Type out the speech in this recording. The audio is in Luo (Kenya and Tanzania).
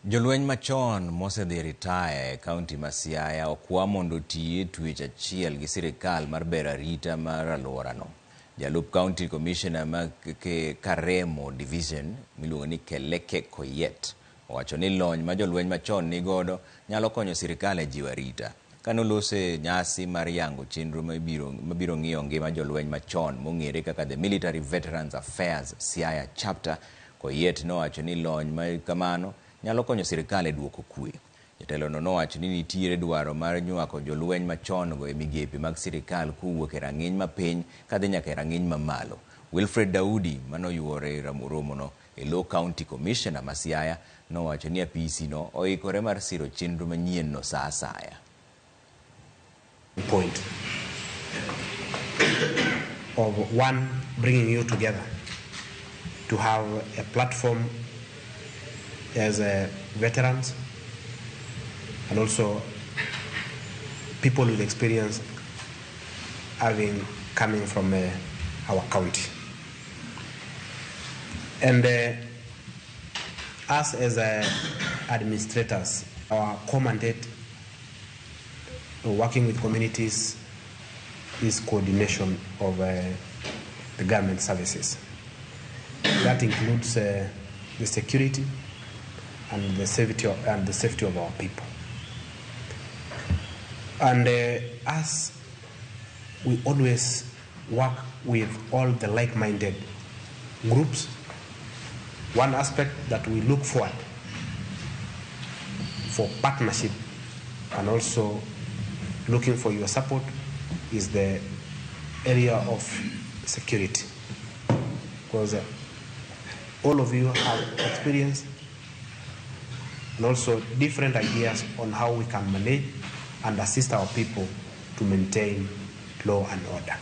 Jolweny machon mosedhi ritaya e kaunti ma Siaya okwa mondo oti e twech achiel gi sirikal mar bero arita mar alworano. Jalup County Commissioner ma Karemo Division miluongo ni Keleke Koyet owacho ni lony ma jolweny machon nigodo nyalo konyo sirikal e jiwo arita. Kane oloso e nyasi mar yango chenro mabiro ng'iyo ngima jolweny machon mong'ere kaka The Military Veterans Affairs Siaya Chapter, Koyet nowacho ni lony ma kamano nyalo konyo sirikal e duoko kwe. Jatelono nowacho ni nitiere dwaro mar nywako jolweny machon go e migepe mag sirikal kowuok e rang'iny mapiny kadhi nyaka e rang'iny mamalo. Wilfred Daudi manoyuoro e romono e lo County Commissioner ma Siaya nowacho ni apisi no oikore mar siro chenro manyien no sa asaya. Point of one, bringing you together to have a platform as veterans and also people with experience having coming from our county. And us as administrators, our core mandate working with communities is coordination of the government services. That includes the security and the safety of our people. And us, we always work with all the like-minded groups. One aspect that we look forward for partnership and also looking for your support is the area of security, because all of you have experience and also different ideas on how we can manage and assist our people to maintain law and order.